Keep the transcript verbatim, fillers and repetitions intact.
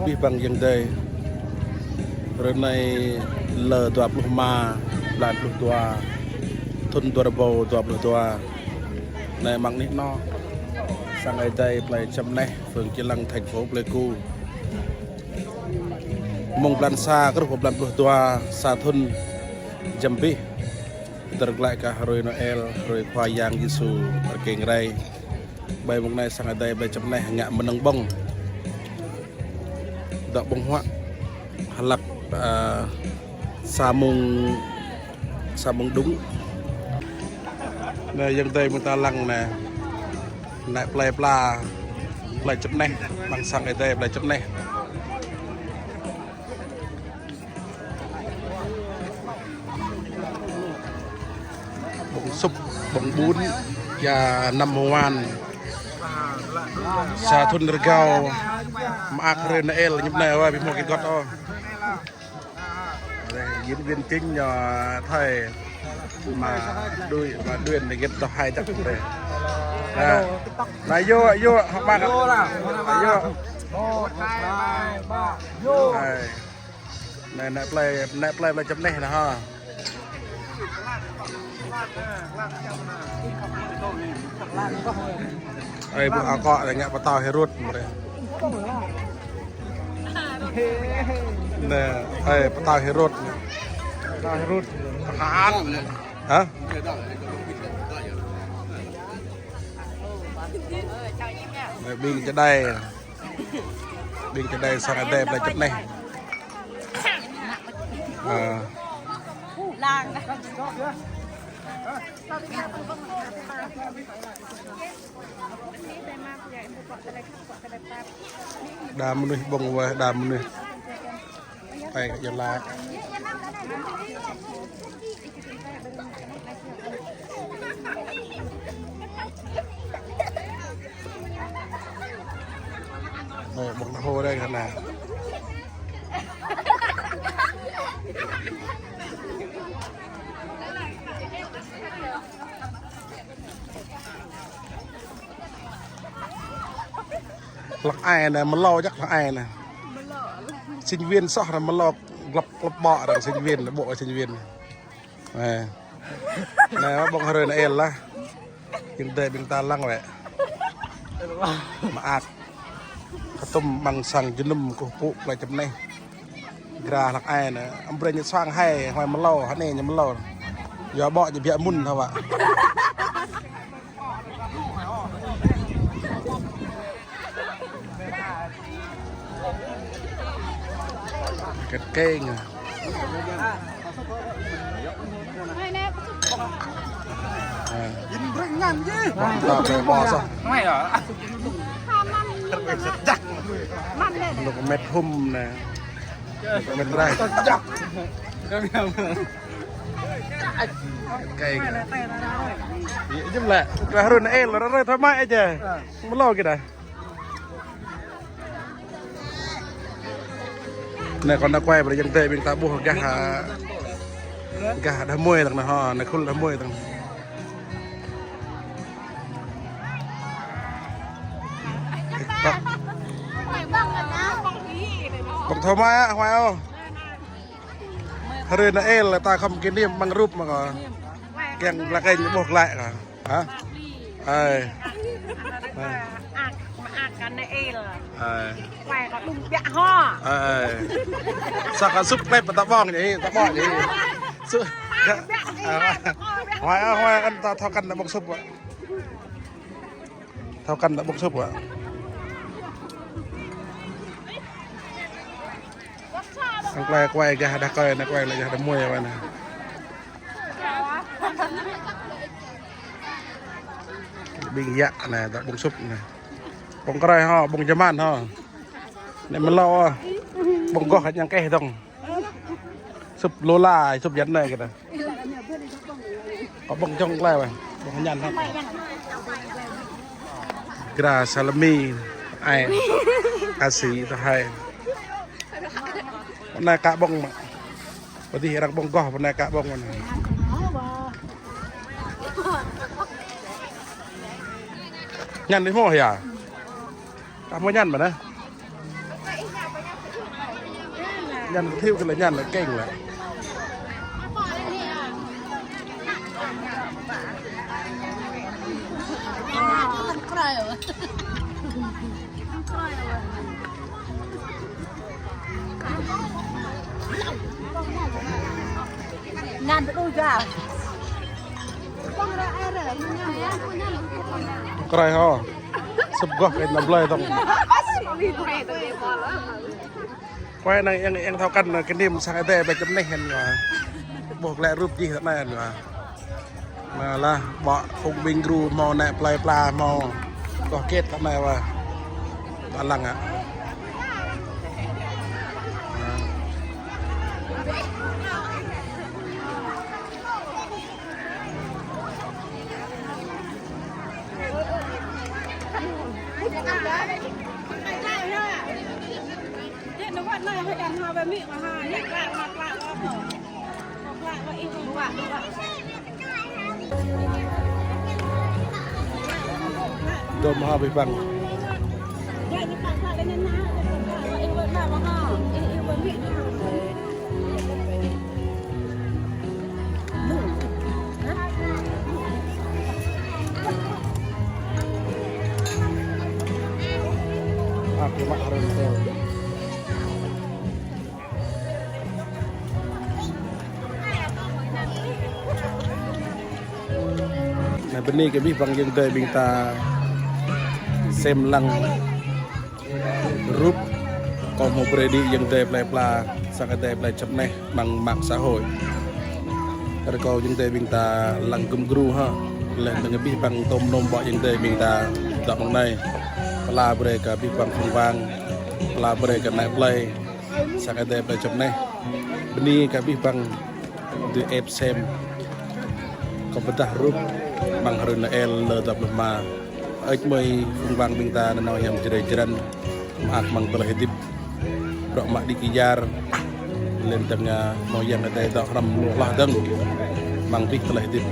Abih bang ayŏng adơi. Hrơi anai lơ dua pluh rơma, blan pluh dua, thŭn dua rơbâo dua pluh dua. Anai amăng anih anŏ sang Ơi Adai plơi Čơneh, phường Chi Lăng, thành phố Pleiku. Mơ̆ng blan sa truh pơ blan pluh dua, sa thŭn jăm abih. Tơl glaĭ kơ hrơi Noel, hrơi Khua Yang Yêsu rơkeng rai. Ƀơi mông anai sang Ơi Adai plơi Čơneh ngă mơnơ̆ng ƀơ̆ng. Dŏ ƀơ̆ng huă hlăk, ơ, sa mông, sa mông đŭng. Anai ayŏng adơi mơ̆ng ta lăng anai. Anai plơi pla, plơi Čơneh, amăng sang Ơi Adai plơi Čơneh. Ƀơ̆ng sŭp, ƀơ̆ng ƀun, ia năm mơwan. Sa thŭn rơgao, mơak hrơi Noel, ñŭp anai, ơi, ƀu hmâo kơ gŏt ôh. Đây, diễn viên chính, ờ, thầy mà đuôi, mà đuôi này get tao hai chắc đây. À, này vô, vô, học bạn. Vô. Đây. Anai, anai plơi, anai plơi, plơi Čơneh anai hă. Ơi, ƀu akŏ lĕ ngă pơtao Hêrôt mơ̆n. Anai, ơi, pơtao Hêrôt. Pơtao Hêrôt. Hă? Anai, ƀing čơđai. Ƀing čơđai sang Ơi Adai plơi Čơneh. Ơ. Đa mơnuih ƀơ̆ng wơh, đa mơnuih. Ơi, kơ jơlah. Ơi, ƀơ̆ng hô đây kơ anai. Hlăk ai anai, mơlâo jăk hlăk ai anai. Sinh viên soh anai mơlâo glăp glăp ƀô̆ arăng sinh viên, ƀô̆ sinh viên. Anai. Anai ƀơ̆ng hrơi Noel lah. Ayŏng adơi ƀing ta lăng wơ̆t. Mơak. Kơtŭm amăng sang jơnum kơkuh pơpŭ plơi Čơneh. Gra hlăk ai anai, amăng brơi ñu suang hai, hoai mơlâo, hơnai ñu mơlâo. Yua ƀô̆ ñu biă mŭn hă wă. Kĕt keng. Anŭn kơ met hum anai. Kĕt keng. Kĕt keng. Yơh, jum lĕ. Kơ hrơi Noel, ră ruai tơmai aja. Mơlâo kơ đa. Anai kâo anai quay brơi ayŏng adơi ƀing ta ƀuh gah, a, gah đah kơmơi tơ̆ng anai hă, anai khul đah kơmơi tơ̆ng. Ƀơ̆ng thâo mă, hoai ôh. Hrơi Noel ta khŏm kơ niêm amăng rup mă kâo. Kiăng lăk ĕnh ƀuh glaĭ kâo. Hă? Ơi. Mơak, mơak kơ Noel. Ơi. Quay kơ đŭng biă hŏ. Ơi. Sa kơ sŭp klep ta ƀơ̆ng anai, ta ƀơ̆ng anai. Sŭp. Hoai, hoai, ăn ta thâo kăn ta ƀơ̆ng sŭp wă. Thâo kăn ta ƀơ̆ng sŭp wă. Sang plơi quay gah đah kơmơi anai, quay lĕ gah đah kơmơi wă anai. Ƀing yă anai, ta ƀơ̆ng sŭp anai. Ƀơ̆ng krơi hŏ, ƀơ̆ng jơman hŏ. Anai mơlâo, ƀơ̆ng goh ñang keh dơ̆ng. Sŭp lôla, sŭp yăn anai kơ ta. Kâo ƀơ̆ng čŏng glaĭ wă, ƀơ̆ng ñăn hă. Gra salami, ai, kasi, tơhai. Anai kơ ƀơ̆ng mă. Pơdih arăng ƀơ̆ng goh, anai kơ ƀơ̆ng mă. Ñăn đi hmâo hă? Kơ hmâo ñăn mơ̆n anai. Ñăn kơ thiu kơ lĕ ñăn lĕ keng lĕ. Ñăn tơ đu ja. Krơi hŏ. Sŭp goh kơ na blơi tong. Kơi năng yang, yang thâo kăn kơ nim sang Ơi Adai ƀơi čơm anai hăn ngă. Ƀuh lĕ rup jih tơ anai hăn ngă. Mă lah, ƀă phung ƀing gru hmâo nĕ plơi pla hmâo. Kơ kĕt tơ anai wa. Ƀă lăng hă. Dôm hă abih bang. Anai bơni kơ abih bang ayŏng adơi ƀing ta sem lăng rup kâo hmâo brơi đĭ ayŏng adơi plơi pla, sang Ơi Adai plơi čơm anai amăng mạng xã hội. Rơkâo ayŏng adơi ƀing ta lăng gum gru hă. Laih dơ̆ng abih bang tôm nôm ƀă ayŏng adơi ƀing ta dŏ amăng anai. Pơala brơi kơ abih bang phung wang, pơala brơi kơ nai plơi, sang Ơi Adai plơi čơm anai. Bơni kơ abih bang dưi ĕp sem kơ pơdah rup amăng hrơi Noel lơ dua pluh rơma. Ơi mơi phung wang ƀing ta nanao hiam Jrai jơran, mơak amăng tơlơi hơdip. Bruă mă đĭ kyar, laih dơ̆ng, ah, mơyang Ơi Adai dŏ hrŏm lu hloh dơ̆ng amăng abih tơlơi hơdip.